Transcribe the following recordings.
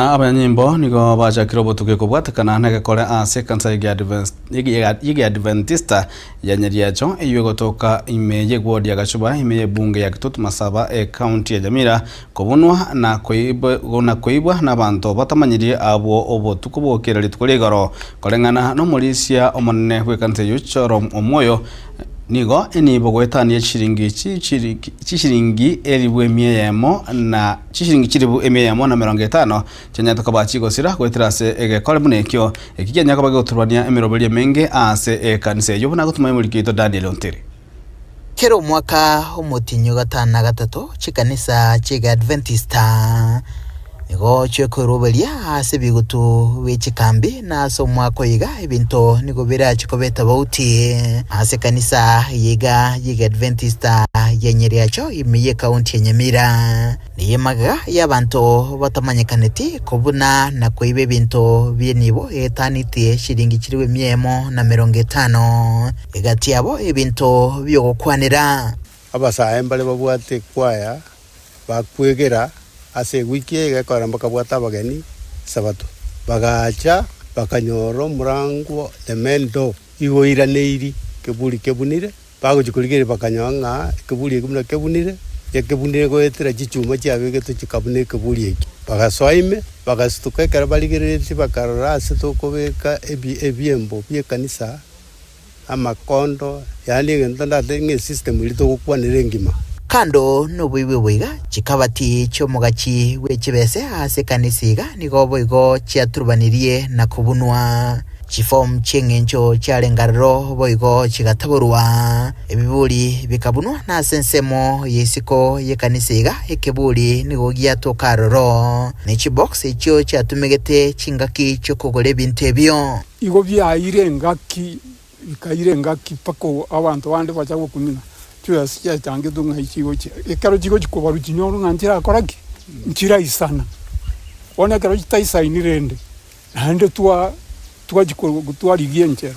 Na abanyanyimbo nigo bachakire obotuki kobwatekana negekore ase ekanisa y'Egeadventista ya Nyariacho eyio egotoka ime y'eward ya Gachuba ime y'ebunge ya Kitutu Masaba ecounty ya Nyamira kobunwa na koibwa nabanto batamanyirie abwo obotuko bw'okera rituko ria igoro koreng'ana nomorisia omonene bw'ekanisa eyio Joram Omwoyo Nigo enibo goetania chishilingi chishilingi elifu emia eyemo na chishilingi chilifu emia eyemo na emerongo etano chianyarete koba chigosira goetera ase egekore buna ekio. Eki kianyare koba gegoturwania emeroberio emenge ase ekanisa eyio buna agotuma omoriki oito Daniel Ontiri. Kera omwaka omotienyi o gatano na gatato chikanisa chi'Egeadventista nigo chikoiroberia ase ebigutu bie chikambi, na ase omwaka oyo iga ebinto nigo birache koba etobauti ase ekanisa eye iga y'Egeadventista ya Nyeriacho ime y'Ekaunti ya Nyamira. Neye magega y'abanto batamanyekaneti kobuna na koiba ebinto bi'enibo eetanitie chiringi chilifu emia eyemo na emerongo etano, egati yabo ebinto bi'ogokwanera. Abasae mbare babwate ekwaya bakwegera ase ewiki eye gekogera mbakabwate abageni Esabato. Bagacha bakanyora omorango the main door igoiraneiri keburi kebunire. Bagochia korigereria bakanyora ng'a ekeburi ekio buna kebunire, gekebunire goetera chichuma chiabegetwe chikabuna ekeburi ekio. Bagasoa ime, bagasutuka ekero barigereretie bakarora ase tokobeka ebi ebiembo bi'ekanisa, amakondo, yaani egento ndatebe ng'a esystem eria togokwanera engima. Kando noboibi obo iga, chikabati chi'omogachi bwe chibese ase ekanisa iga nigo boigo chiaturubanirie na kobunwa. Chifomu chi'engencho chiarenge aroro boigo chigataborwa. Ebiburi bikabunwa, na ase ensemo y'isiko y'ekanisa iga ekeburi nigo giatoka aroro, ne chibox echio chiatumegete chingaki chi'okogora ebinto ebio. Igo biaeire engaki, bikaira engaki mpaka abanto bande bacha gokumina chibesa chiachangetwe ng'ai chigochia. Ekero chigochia kobarwa chinyore ng'a nchirakora ki? Nchiraisana. Bono ekero chitaisaini rende, Naende twachia twarigia enchera.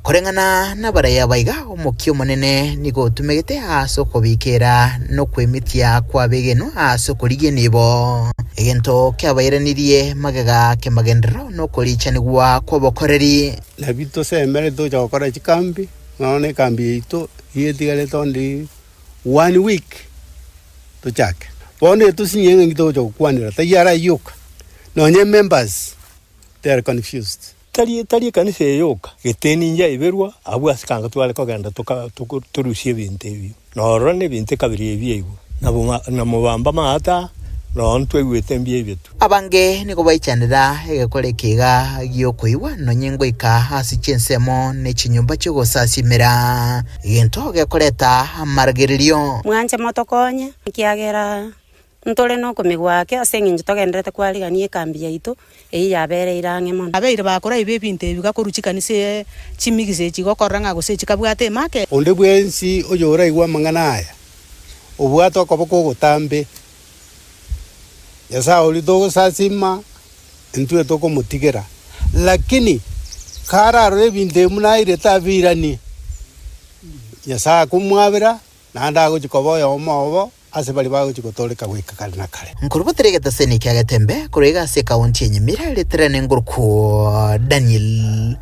Koreng'ana nabaraya aba iga, omokia omonene nigo otumegete ase okobikera na okwemitia kw'abegenwa ase okorigia enibo. Egento kiabairanirie magega kemagenderero nokorichanigwa kw'obokoreri. Nabio tosemere tocha gokora chikambi, nonya na ekambi yaito nigo etigarete only one week tochake. Bono etosinye ng'a inki togocha gokwanera, tari arayoka. Nonye members they are confused. Tari tari ekanisa eye yoka, geteni inche aiberwa abwo ase kanga tware kogenda toka toko torusie ebinto ebio. Na ororo na ebinto ekabira ebio aigwa, na boma na mobamba amaata, noo ntwaigwete mbuya ebio tu. Abange nigo baichanera egekora eke iga gi'okoigwa nonye ngoika ase chinsemo ne chinyomba chi'ogosasimera, egento gekoreta amaragererio. Mwanche motokonye, ekiagera Ntore nokomigwa ake ase engencho togendererete kwarigania ekambi yaito eyio yabereire ang'e mono. Abeire bakoraiba ebinto ebi gakorwa chikanisa chimigisa echi gokorora ng'a gose chikabwate emake. Onde bwensi oyoraigwe amang'ana aya, obwate okoboko ogotambe, Nyasae oria togosasima, intwe tokomotigera. Lakini kararore ebinto ebi buna airete abiiranie, Nyasae akomwabera, naende agochia koba oyomo obo Ase baria bagochia gotooreka goika kare na kare. Nkorubotere egetaseni kia Getembe korwa iga ase ekaunti ya Nyamira, ritere nengurukwo Daniel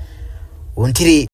Ontiri.